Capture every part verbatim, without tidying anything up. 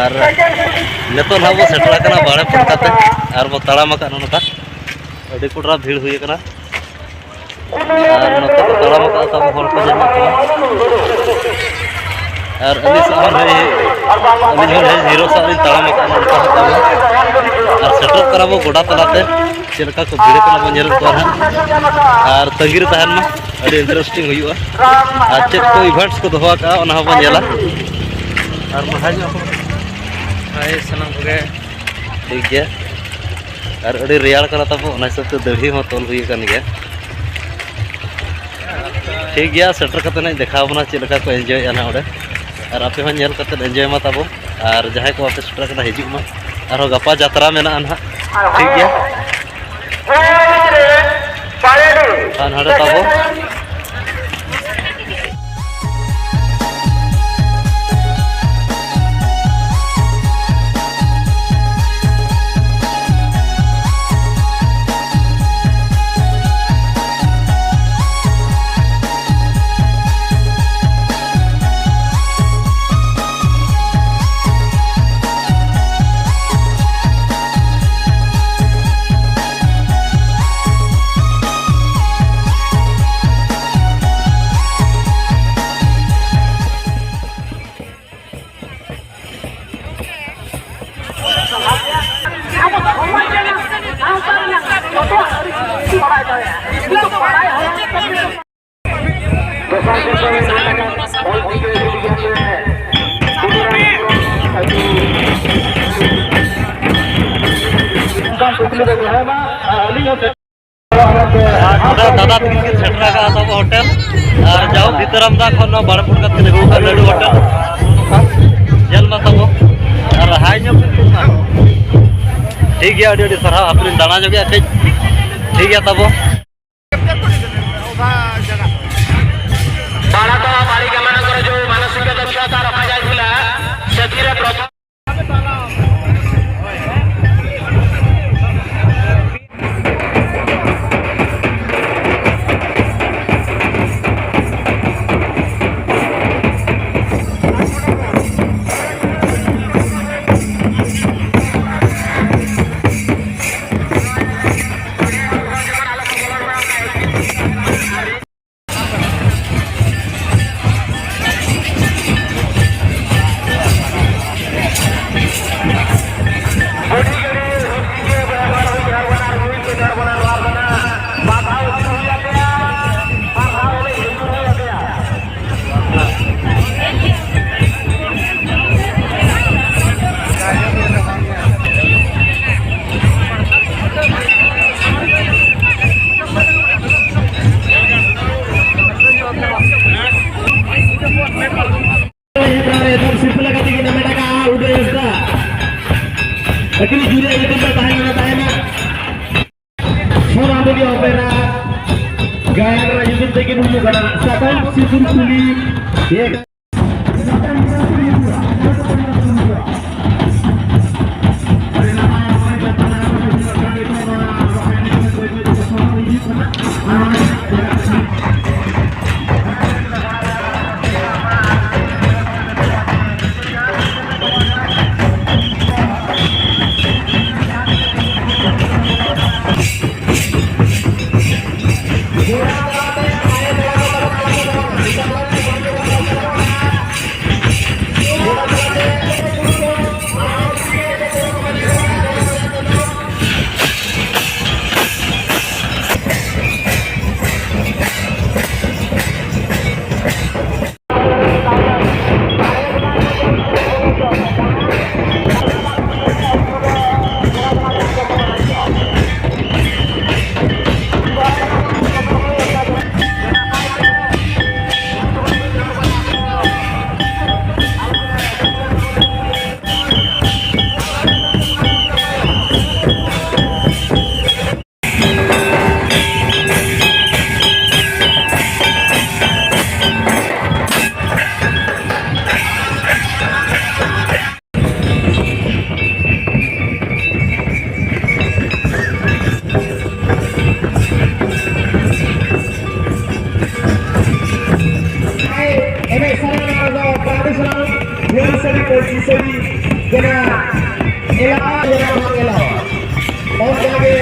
ᱟᱨ ᱱᱤᱛᱚᱜ ᱱᱟᱦᱟᱜ ᱵᱚ ᱥᱮᱴᱮᱨ ᱟᱠᱟᱱᱟ ᱵᱟᱲᱮ ᱯᱷᱚᱴᱠᱟ ᱛᱮ, ᱟᱨ ᱵᱚ ᱛᱟᱲᱟᱢ ᱟᱠᱟᱫ ᱱᱚᱝᱠᱟ ᱟᱹᱰᱤ ᱠᱚᱰᱨᱟ ᱵᱷᱤᱲ ᱦᱩᱭ ᱟᱠᱟᱱᱟ᱾ ᱟᱨ ᱱᱚᱛᱮ ᱠᱚ ᱛᱟᱲᱟᱢ ᱟᱠᱟᱫ ᱛᱟᱵᱚ ᱦᱚᱲ ᱠᱚ ᱧᱮᱞ ᱧᱟᱢᱚᱜ ᱠᱟᱱᱟ᱾ ᱟᱨ ᱟᱹᱞᱤᱧ ᱥᱟᱶ ᱦᱚᱸ ᱱᱚᱜᱼᱚᱭ, ᱟᱹᱞᱤᱧ ᱦᱚᱸ ᱱᱚᱜᱼᱚᱭ ᱦᱤᱨᱳ ᱥᱟᱶ ᱞᱤᱧ ᱛᱟᱲᱟᱢ ᱟᱠᱟᱫᱼᱟ ᱱᱚᱝᱠᱟ ᱦᱟᱸᱜ ᱛᱟᱵᱚ᱾ ᱟᱨ ᱥᱮᱴᱮᱨᱚᱜ ᱠᱟᱱᱟ ᱵᱚ ᱜᱚᱰᱟ ᱛᱟᱞᱟᱛᱮ, ᱪᱮᱫ ᱞᱮᱠᱟ ᱠᱚ ᱵᱷᱤᱲ ᱠᱟᱱᱟ ᱵᱚ ᱧᱮᱞᱮᱫ ᱠᱚᱣᱟ ᱦᱟᱸᱜ᱾ ᱟᱨ ᱛᱟᱺᱜᱤ ᱨᱮ ᱛᱟᱦᱮᱱ ᱢᱟ, ᱟᱹᱰᱤ interesting ᱦᱩᱭᱩᱜᱼᱟ᱾ ᱟᱨ ᱪᱮᱫ ᱠᱚ events ᱠᱚ ᱫᱚᱦᱚ ᱟᱠᱟᱫᱼᱟ, ᱚᱱᱟ ᱦᱚᱸᱵᱚᱱ ᱧᱮᱞᱟ᱾ ᱟᱨ ᱢᱟᱦᱟ ᱧᱚᱜ ᱦᱳᱭ, ᱥᱟᱱᱟᱢ ᱠᱚᱜᱮ᱾ ᱴᱷᱤᱠ ᱜᱮᱭᱟ᱾ ᱟᱨ ᱟᱹᱰᱤ ᱨᱮᱭᱟᱲ ᱠᱟᱱᱟ ᱛᱟᱵᱚ, ᱚᱱᱟ ᱦᱤᱥᱟᱹᱵ ᱛᱮ ᱫᱟᱹᱲᱦᱤ ᱦᱚᱸ ᱛᱚᱞ ᱦᱩᱭ ᱟᱠᱟᱱ ᱜᱮᱭᱟ᱾ ᱴᱷᱤᱠ ᱜᱮᱭᱟ, ᱥᱮᱴᱮᱨ ᱠᱟᱛᱮ ᱱᱟᱜ ᱫᱮᱠᱷᱟᱣ ᱟᱵᱚᱱᱟ ᱪᱮᱫ ᱞᱮᱠᱟ ᱠᱚ enjoyᱮᱫᱼᱟ ᱱᱟᱜ ᱚᱸᱰᱮ᱾ ᱟᱨ ᱟᱯᱮ ᱦᱚᱸ ᱧᱮᱞ ᱠᱟᱛᱮ enjoy ᱢᱟ ᱛᱟᱵᱚ᱾ ᱟᱨ ᱡᱟᱦᱟᱸᱭ ᱠᱚ ᱵᱟᱯᱮ ᱥᱮᱴᱮᱨ ᱟᱠᱟᱱᱟ, ᱦᱤᱡᱩᱜ ᱢᱟ᱾ ᱟᱨᱦᱚᱸ ᱜᱟᱯᱟ ᱡᱟᱛᱨᱟ ᱢᱮᱱᱟᱜᱼᱟ ᱱᱟᱦᱟᱜ᱾ ᱴᱷᱤᱠ ᱜᱮᱭᱟ᱾ ᱟᱨ ᱱᱚᱰᱮ ᱛᱟᱵᱚ ᱟᱨ ᱱᱚᱰᱮ ᱫᱟᱫᱟ ᱛᱟᱹᱠᱤᱱ ᱠᱤᱱ ᱥᱮᱴᱮᱨ ᱟᱠᱟᱫᱼᱟ ᱛᱟᱵᱚ ᱦᱳᱴᱮᱞ᱾ ᱟᱨ ᱡᱟᱦᱳᱠ, ᱵᱷᱤᱛᱟᱹᱨᱟᱢᱫᱟ ᱠᱷᱚᱱ ᱱᱚᱣᱟ ᱵᱟᱲᱮ ᱯᱩᱴᱠᱟᱹ ᱛᱟᱹᱠᱤᱱ ᱟᱹᱜᱩ ᱟᱠᱟᱫ ᱞᱟᱹᱰᱩ ᱦᱳᱴᱮᱞ᱾ ᱧᱮᱞ ᱢᱟ ᱛᱟᱵᱚ᱾ ᱟᱨ ᱦᱟᱭ ᱧᱚᱜ ᱵᱤᱱ ᱢᱟ᱾ ᱴᱷᱤᱠ ᱜᱮᱭᱟ, ᱟᱹᱰᱤ ᱟᱹᱰᱤ ᱥᱟᱨᱦᱟᱣ᱾ ᱦᱟᱯᱮ ᱞᱤᱧ ᱫᱟᱬᱟ ᱧᱚᱜᱮᱜᱼᱟ ᱠᱟᱹᱡ᱾ ᱴᱷᱤᱠ ᱜᱮᱭᱟ ᱛᱟᱵᱚ᱾ ବାଳକ ବାଳିକାମାନଙ୍କର ଯୋଉ ମାନସିକ ଦକ୍ଷତା ରଖାଯାଇଥିଲା, ସେଥିରେ ପ୍ରଥମ ᱮᱠᱫᱚᱢ ᱥᱤᱨᱯᱟᱹ ᱞᱮᱠᱟ ᱛᱮᱜᱮ ᱱᱟᱢᱮ ᱴᱟᱠᱟ ᱩᱫᱟᱹᱭ ᱦᱟᱸᱥᱫᱟ᱾ ᱟᱹᱠᱤᱞ ᱡᱩᱨᱤ ᱧᱩᱛᱩᱢ ᱛᱮ ᱛᱟᱦᱮᱸ ᱞᱮᱱᱟ, ᱛᱟᱦᱮᱱᱟ᱾ ᱥᱳᱱᱟᱢᱩᱱᱤ ᱚᱯᱮᱨᱟ ᱜᱟᱭᱟᱱ ᱨᱮ ᱧᱩᱛᱩᱢ ᱛᱮᱠᱤᱱ ᱦᱩᱭᱩᱜ ᱠᱟᱱᱟ ᱥᱟᱠᱟᱢ ᱥᱤᱸᱫᱩᱨ ᱠᱩᱞᱤ᱾ ᱡᱮᱱᱟ ᱮᱞᱟᱣᱟ, ᱡᱮᱱᱟ ᱵᱟᱝ ᱮᱞᱟᱣᱟ᱾ ᱚᱱᱠᱟᱜᱮ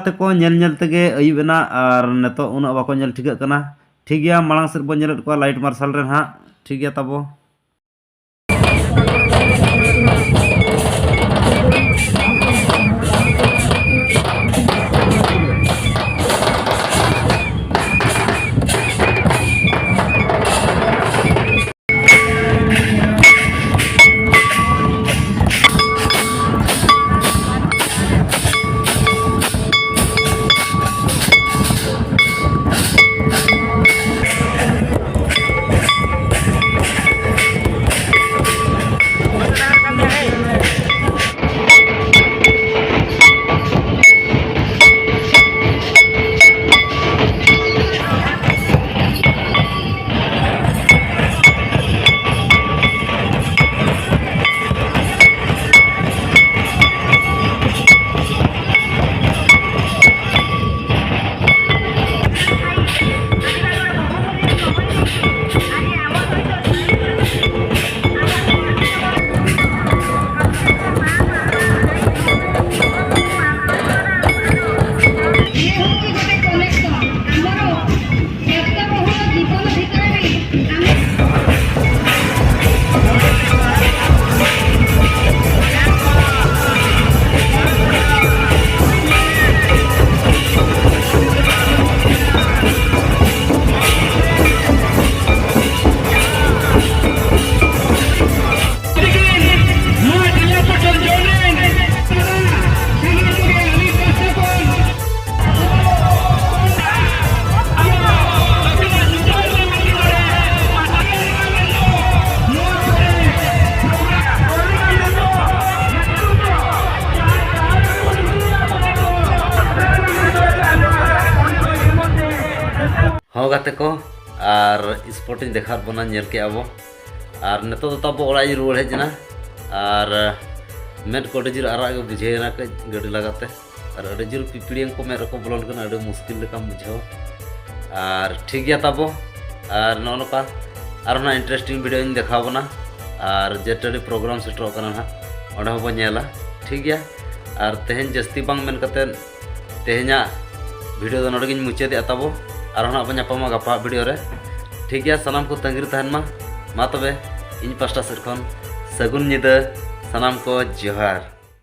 ᱛᱮᱠᱚ ᱧᱮᱞ ᱧᱮᱞ ᱛᱮᱜᱮ ᱟᱹᱭᱩᱵ ᱮᱱᱟ ᱟᱨ ᱱᱤᱛᱚᱜ ᱩᱱᱟᱹᱜ ᱵᱟᱠᱚ ᱧᱮᱞ ᱴᱷᱤᱠᱟᱹᱜ ᱠᱟᱱᱟ᱾ ᱴᱷᱤᱠ ᱜᱮᱭᱟ, ᱢᱟᱲᱟᱝ ᱥᱮᱫ ᱵᱚᱱ ᱧᱮᱞᱮᱫ ᱠᱚᱣᱟ ᱞᱟᱭᱤᱴ ᱢᱟᱨᱥᱟᱞ ᱨᱮ ᱱᱟᱦᱟᱜ᱾ ᱴᱷᱤᱠ ᱜᱮᱭᱟ ᱛᱟᱵᱚ᱾ ᱦᱚᱸ ᱜᱟᱛᱮ ᱠᱚ, ᱟᱨ ᱥᱯᱚᱴ ᱤᱧ ᱫᱮᱠᱷᱟᱣᱟᱫ ᱵᱚᱱᱟ, ᱧᱮᱞ ᱠᱮᱜᱼᱟ ᱵᱚ᱾ ᱟᱨ ᱱᱤᱛᱚᱜ ᱫᱚ ᱛᱟᱵᱚ ᱚᱲᱟᱜ ᱤᱧ ᱨᱩᱣᱟᱹᱲ ᱦᱮᱡ ᱮᱱᱟ᱾ ᱟᱨ ᱢᱮᱫ ᱠᱚ ᱟᱹᱰᱤ ᱡᱳᱨ ᱟᱨᱟᱜ ᱜᱮ ᱵᱩᱡᱷᱟᱹᱣ ᱮᱱᱟ ᱠᱟᱹᱡ ᱜᱟᱹᱰᱤ ᱞᱟᱜᱟᱛᱮ᱾ ᱟᱨ ᱟᱹᱰᱤ ᱡᱳᱨ ᱯᱤᱯᱤᱲᱤᱭᱟᱹᱝ ᱠᱚ ᱢᱮᱫ ᱨᱮᱠᱚ ᱵᱚᱞᱚᱱ ᱠᱟᱱᱟ, ᱟᱹᱰᱤ ᱢᱩᱥᱠᱤᱞ ᱞᱮᱠᱟᱢ ᱵᱩᱡᱷᱟᱹᱣᱟ᱾ ᱟᱨ ᱴᱷᱤᱠ ᱜᱮᱭᱟ ᱛᱟᱵᱚ, ᱟᱨ ᱱᱚᱜᱼᱚ ᱱᱚᱝᱠᱟ ᱟᱨᱦᱚᱸ ᱱᱟᱜ ᱤᱱᱴᱟᱨᱮᱥᱴᱤᱝ ᱵᱷᱤᱰᱤᱭᱳᱧ ᱫᱮᱠᱷᱟᱣ ᱵᱚᱱᱟ᱾ ᱟᱨ ᱡᱮ ᱴᱟᱺᱰᱤ ᱯᱨᱳᱜᱨᱟᱢ ᱥᱮᱴᱮᱨᱚᱜ ᱠᱟᱱᱟ ᱱᱟᱦᱟᱜ, ᱚᱸᱰᱮ ᱦᱚᱸᱵᱚᱱ ᱧᱮᱞᱟ᱾ ᱴᱷᱤᱠ ᱜᱮᱭᱟ, ᱟᱨ ᱛᱮᱦᱮᱧ ᱡᱟᱹᱥᱛᱤ ᱵᱟᱝ ᱢᱮᱱ ᱠᱟᱛᱮᱫ ᱛᱮᱦᱮᱧᱟᱜ ᱵᱷᱤᱰᱤᱭᱳ ᱫᱚ ᱱᱚᱰᱮ ᱜᱤᱧ ᱢᱩᱪᱟᱹᱫᱮᱜᱼᱟ ᱛᱟᱵᱚ᱾ ᱟᱨᱦᱚᱸ ᱱᱟᱜ ᱵᱚᱱ ᱧᱟᱯᱟᱢᱟ ᱜᱟᱯᱟ ᱵᱷᱤᱰᱤᱭᱳ ᱨᱮ᱾ ᱴᱷᱤᱠ ᱜᱮᱭᱟ, ᱥᱟᱱᱟᱢ ᱠᱚ ᱛᱟᱺᱜᱤ ᱨᱮ ᱛᱟᱦᱮᱱ ᱢᱟ᱾ ᱢᱟ ᱛᱚᱵᱮ, ᱤᱧ ᱯᱟᱥᱴᱟ ᱥᱮᱫ ᱠᱷᱚᱱ ᱥᱟᱹᱜᱩᱱ ᱧᱤᱫᱟᱹ, ᱥᱟᱱᱟᱢ ᱠᱚ ᱡᱚᱦᱟᱨ᱾